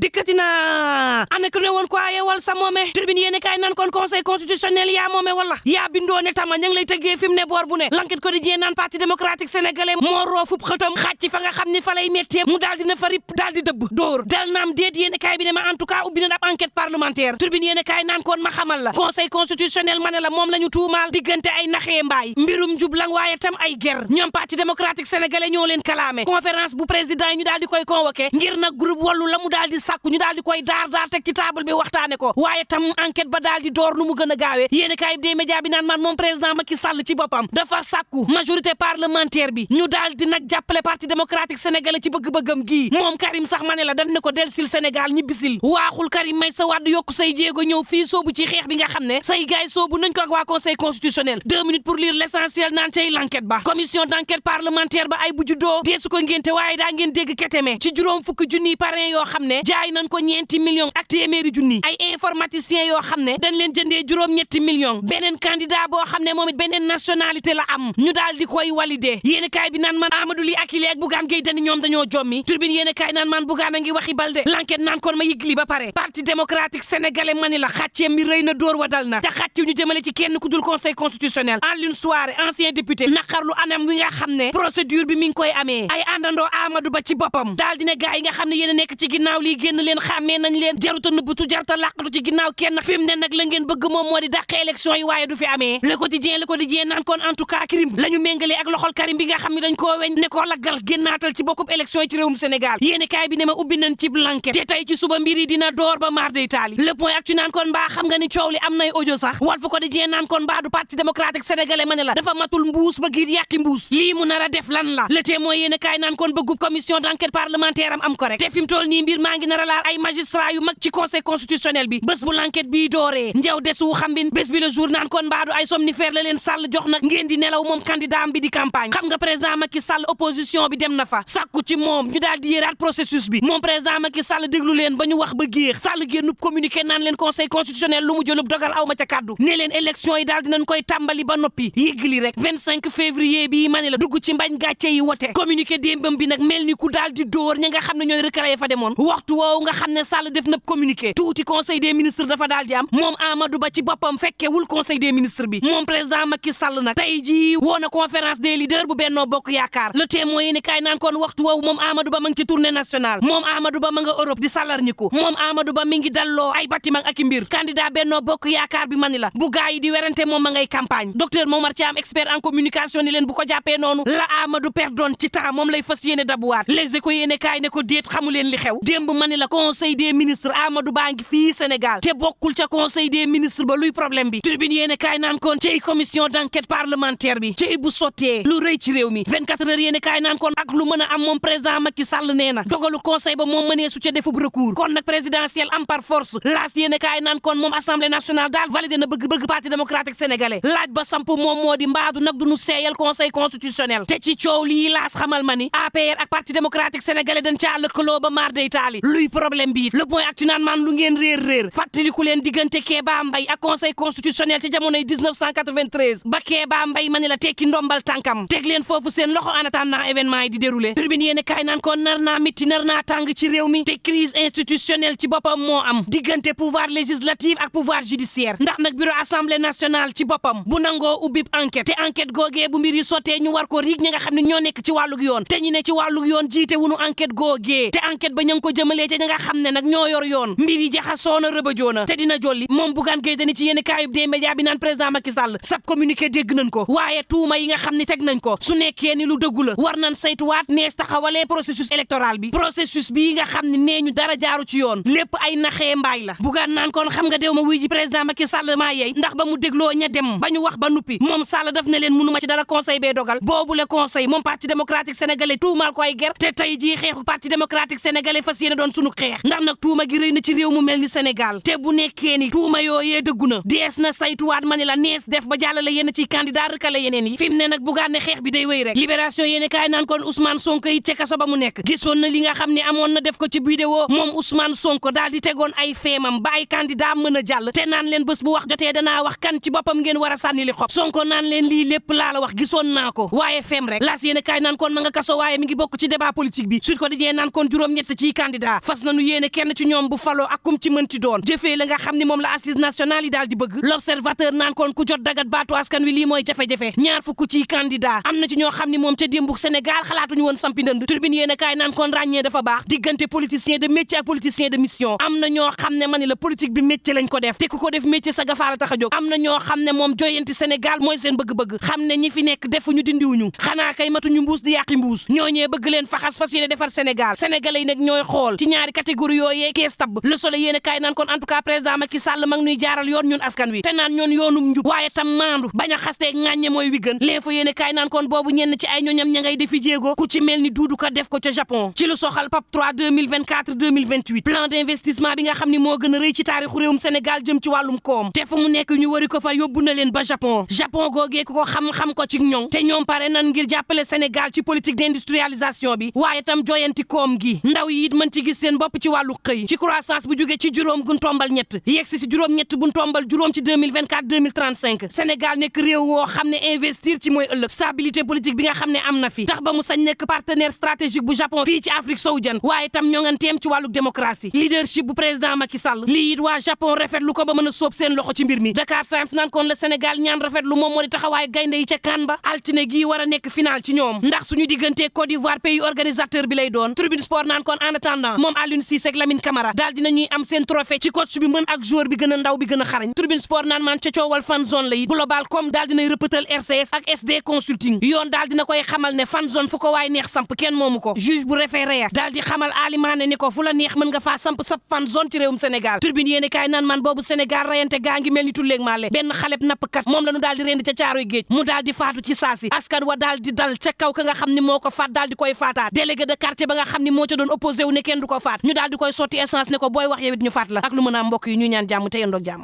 dikkati na ana ko ne woon ko aye wal sa moome tribune yéene kaay naan kon conseil constitutionnel yaa moome wala yaa bindoo ne tama ña ngi lay tëggee fi mu ne boor bu ne l'enquête quotidien naan parti démocratique sénégalais moo roofub xëtam xàcc fa nga xam ni fa lay méttee mu daal dina fa rip daal di dëbb dóor dal naam déet yéene kaay bi ne ma en tout cas ubbi na ab enquête parlementaire tribune yéene kaay naan kon ma xamal la conseil constitutionnel ma ne la moom la ñu tuumaal diggante ay naxee mbaay mbirum jublang waaye tam ay ger ñoom parti démocratique sénégalais ñoo leen kalaame conférence bu président yi ñu daal di koy convoqué ngir nag groupe wallu la mu daal di sàkku ñu daal di koy daar teg ci table bi waxtaane ko waaye tam enquête ba daal di door nu mu gën a gaawee yéeni kaay bi dee média bi naan man moom président Macky Sall ci boppam dafa sàkku majorité parlementaire bi ñu daal di nag jàppale parti démocratique sénégalais ci bëgg-bëggam gii moom Karim sax ma ne la dañ ne ko delsil Sénégal ñibbisil waaxul Karim may sa wàddu yokku say jéego ñëw fii soobu ci xeex bi nga xam ne say gaay soobu nañ ko ak waa conseil constitutionnel 2 minutes pour lire l'essentiel naan cay l'enquête ba commission d'enquête parlementaire ba ay bu juddoo deesu ko ngénte waaye daa ngeen dégg keteme ci juróom fukki junniy parrain yoo xam ne jaay nañ ko ñeenti millions ak téeméeri junni ay informaticiens yoo xam ne dañ leen jëndee juróom-ñetti millions beneen candidat boo xam ne moom it beneen nationalité la am ñu daal di koy valider yéen kaay bi naan man Amadou Ly Akile ak Bougane Gueye Dany ñoom dañoo jommi turbine yéen kaay naan man Bougane a ngi waxi balde l'enquête naan kon ma yëgli ba pare parti démocratique sénégalais mani la xàcceem mi rëy na dóor wa dal na te xàcciw ñu jëmale ci kenn ku dul conseil constitutionnel en l'une soirée ancien député naqarlu anam wi nga xam ne procédure bi mi ngi koy amee ay àndandoo Amadou Ba ci boppam daal dina gaay yi nga xam ne yéen a nekk ci ginnaaw lii génn leen xàmmee nañ leen jaruta nëbbatu jaruta làqatu ci ginnaaw kenn fi mu ne nag la ngeen bëgg moom moo di dàq élection yi waaye du fi amee le quotidien naan kon en tout cas crime la ñu méngalee ak loxol Karim bi nga xam ne dañ koo weñ ne koo laggal génnaatal ci bokkub élection yi ci réewum Sénégal yéeni kaay bi ne ma ubbi nañ ci l'enquête te tey ci suba mbir yi dina door ba mar day taali le point ak ci naan kon mbaa xam nga ni coow li am nay audio sax Walf Quotidien naan kon mbaa du parti démocratique sénégalais ma ne la dafa matul mbuus ba giit yàqi mbuus lii mu nar a def lan la le témoin yéeni kaay naan kon bëggub commission d'enquête parlementaire am correct te fi mu toll nii mbir maa ngi nar a laal ay magistrat yu mag ci conseil constitutionnel bi bés bu l'enquête bii dooree njaw desu xambin bés bi le jour naan kon mbaadu ay somnifère la leen Sall jox nag ngeen di nelaw moom candidat am bi di campagne xam nga président Macky Sall opposition bi dem na fa sàkku ci moom ñu daal di yéeraat processus bi moom président Macky Sall déglu leen ba ñu wax ba géex Sall génnub communiqué naan leen conseil constitutionnel lu mu jëlub dogal aw ma ca kàddu ne leen élection yi daal dinañ koy tàmbali ba noppi yëgli rek 25 février bii ma ne la dugg ci mbañ gàcce yi wote communiqué démbam bi nag mel ni ku daal di dóor ña nga xam ne ñooy recalé fa demoon waxtu woowu nga xam ne Sall def na communiqué tuuti conseil des ministres dafa daal di am moom Amadou Ba ci boppam fekkewul conseil des ministres bi moom président Macky Sall nag tey jii woo na conférence des leaders bu Benno Bokk Yaakaar le témoin yéeni kaay naan kon waxtu woowu moom Amadou Ba ma ngi ci tournée nationale moom Amadou Ba ma nga Europe di salarñiku moom Amadou Ba mi ngi dalloo ay bâtiment ak i mbir candidat Benno Bokk Yaakaar bi mani la bu gaa yi di werante moom ma ngay campagne docteur Momar Thiam expert en communication ni leen bu ko jàppee noonu la Amadou perdoon ci temps moom lay fas yéene dabuwaat les échos yéene kaay ne ko déet xamu leen li xew démb mani la conseil des ministres Amadou Ba ngi fii Sénégal te bokkul ca conseil des ministres ba luy problème bi tribune yéene kaay naan kon ci commission d'enquête parlementaire bi ci bu sottee lu rëy ci réew mi 24 heures yéene kaay naan kon ak lu mën a am moom président Macky Sall nee na dogalu conseil ba moom mënee su ca defub recours kon nag présidentiel am par force laas yéene kaay naan kon moom assemblée nationale daal validé na bëgg-bëgg parti démocratique sénégalais laaj ba samp moom moo di mbaadu nag du nu seeyal conseil constitutionnel te ci coow lii laas xamal ma ni APR ak parti démocratique sénégalais dañ caa lëkkaloo ba maar day taali luy problème bi le point ak ci naan man lu ngeen réer fàttaliku leen diggante Kéba Mbaye ak conseil constitutionnel ci jamonoy 1993 ba Kéba Mbaye ma ne la tekki ndombal tànkam teg leen foofu seen loxo en attendant événement yi di déroulé tribune yéene kaay naan kon nar naa mitti nar naa tàng ci réew mi te crise institutionnelle ci boppam moo am diggante pouvoir législatif ak pouvoir judiciaire ndax nag bureau assemblée nationale ci boppam bu nangoo ubbib enquête te enquête googee bu mbir yi sottee ñu war ko riig ñi nga xam ne ñoo nekk ci wàllug yoon te ñi ne ci wàllug yoon jiite wunu enquête googee te enquête ba ña ngi ko jëmalee ca ñi nga xam ne nag ñoo yor yoon mbir yi jaxasoona rëbajoona te dina jolli moom Bougane Gueye Dany ci yéene kaayub des médias bi naan président Macky Sall sab communiqué dégg nañ ko waaye tuuma yi nga xam ne teg nañ ko su nekkee ni lu dëggu la war nañ saytuwaat nees taxawalee processus électoral bi processus bii nga xam ne nee ñu dara jaaru ci yoon lépp ay naxee mbaay la Bougane naan kon xam nga dew ma wuy ji président Macky Sall maa yey ndax ba mu dégloo ña dem ba ñu wax ba nuppi moom Sall daf ne leen mënuma ci dara conseil bee dogal boobu le conseil moom parti démocratique sénégalais tuumaal ko ay ger te tey jii xeexu parti démocratique sénégalais fas yéene doon sunu xeex ndax nag tuuma gi rëy na ci réew mu mel ni Sénégal te bu nekkee ni tuuma yooyee dëggu na dees na saytuwaat ma ne la nees def ba jàllale yenn ci candidat rëkkale yeneen yi fi mu ne nag Bougane ne xeex bi day wéy rek libération yéene kaay naan kon Ousmane Sonko yi ca kaso ba mu nekk gisoon na li nga xam ne amoon na def ko ci vidéo moom Ousmane Sonko daal di tegoon ay feemam ba ay candidat mën a jàll te naan leen bés bu wax jotee danaa wax kan ci boppam ngeen war a sànni li xob Sonko naan leen lii lépp laa la wax gisoon naa ko waaye feem rek laas yéene kaay naan kon ma nga kaso waaye mi ngi bokk ci débat politique bi Sud Quotidien naan kon juróom-ñett ci candidat fas nañu yéene kenn ci ñoom bu faloo ak kum ci mënti doon jëfee la nga xam ni moom la assise nationale yi daal di bëgg l'observateur naan kon ku jot dagat baatu askan wi lii mooy jafe-jafe ñaar fukk ci candidat am na ci ñoo xam ni moom ca démbuk Sénégal xalaatuñu woon sampi ndënd turbine yéene kaay naan kon ràññee dafa baax diggante politicien de métier ak politicien de mission am na ñoo xam ne ma ni la politique bi métier lañ ko def te ku ko def métier sa gafaala tax a jóg am na ñoo xam ne moom joyanti Sénégal mooy seen bëgg-bëgg xam ne ñi fi nekk defuñu dindiwuñu xanaa kay matuñu mbuus di yàqi mbuus ñooñee bëgg leen faxas fas yéene defar Sénégal sénégalais yi nag ñooy xool ci ñaari catégorie yooyee kees tabb Le Soleil yéene kaay naan kon en tout cas président Macky Sall mag ñuy jaaral yoon ñun askan wi te naan ñoon yoonum njub waaye tam maandu bañ a xastee ŋàññe mooy wi gën L'Info yéene kaay naan kon boobu ñenn ci ay ñoñam ña ngay defi jéego ku ci mel ni Doudou Ka def ko ca Japon ci lu soxal PAP 3 2024 2028 plan d'investissement bi nga xam ni moo gën a rëy ci taarixu réewum Sénégal jëm ci wàllum koom te fu mu nekk ñu wari ko fa yóbbu na leen ba Japon googee ku ko xam ko ci ñoŋ te ñoom pare nan ngir jàppale Sénégal ci politique d'industrialisation bi waaye tam joyanti koom gi ndaw yi it mën ci gis seen bopp ci wàllu xëy ci croissance bu jóge ci juróom gun tombal ñett yegsi si juróom-ñett bun tombal juróom ci 2024 2035 Sénégal nekk réew woo xam ne investir ci mooy ëllëg stabilité politique bi nga xam ne am na fi tax ba mu sañ nekk partenaire stratégique bu Japon fii ci Afrique sowu jant waaye tam ñoŋanteem ci wàllu démocratie leadership bu président Macky Sall lii it waa Japon rafetlu ko ba mën a sóob seen loxo ci mbir mi Dakar Times naan kon la Sénégal ñaan rafetlu moom moo di taxawaay gaynde yi ca CAN ba altine gii war a nekk final ci ñoom ndax suñu diggante Côte d'Ivoire pays organisateur bi lay doon Tribune Sport naan kon en attendant moom Aliou Cissé ak Lamine Camara daal dinañuy am seen trophée ci coach bi mën ak joueur bi gën a ndaw bi gën a xarañ Tribune Sport naan man ca coowal fan zone la it global comme daal dinay rëppatal RTS ak SD Consulting yoon daal dina koy xamal ne fan zone fu ko waay neex samp kenn moomu ko juge bu référé ya daal di xamal Alimane ni ko fu la neex mën nga faa samp sab fan zone ci réewum Sénégal Tribune yéene kaay naan man boobu Sénégal rayante gaa ngi mel ni tulleeg maale benn xaleb nappkat moom la ñu daal di rendi ca caaroy géej mu daal di faatu ci saasi askan wa daal di dal ca kaw ka nga xam ni moo ko faat daal di koy faataat délégué de quartier ba nga xam ni moo ca doon opposé wu ne kenn du ko faat ñu daal di koy sotti essence ne ko booy wax yow it ñu faat la ak lu mën a mbokk yi ñu ñaan jàmm te yendoog jàmm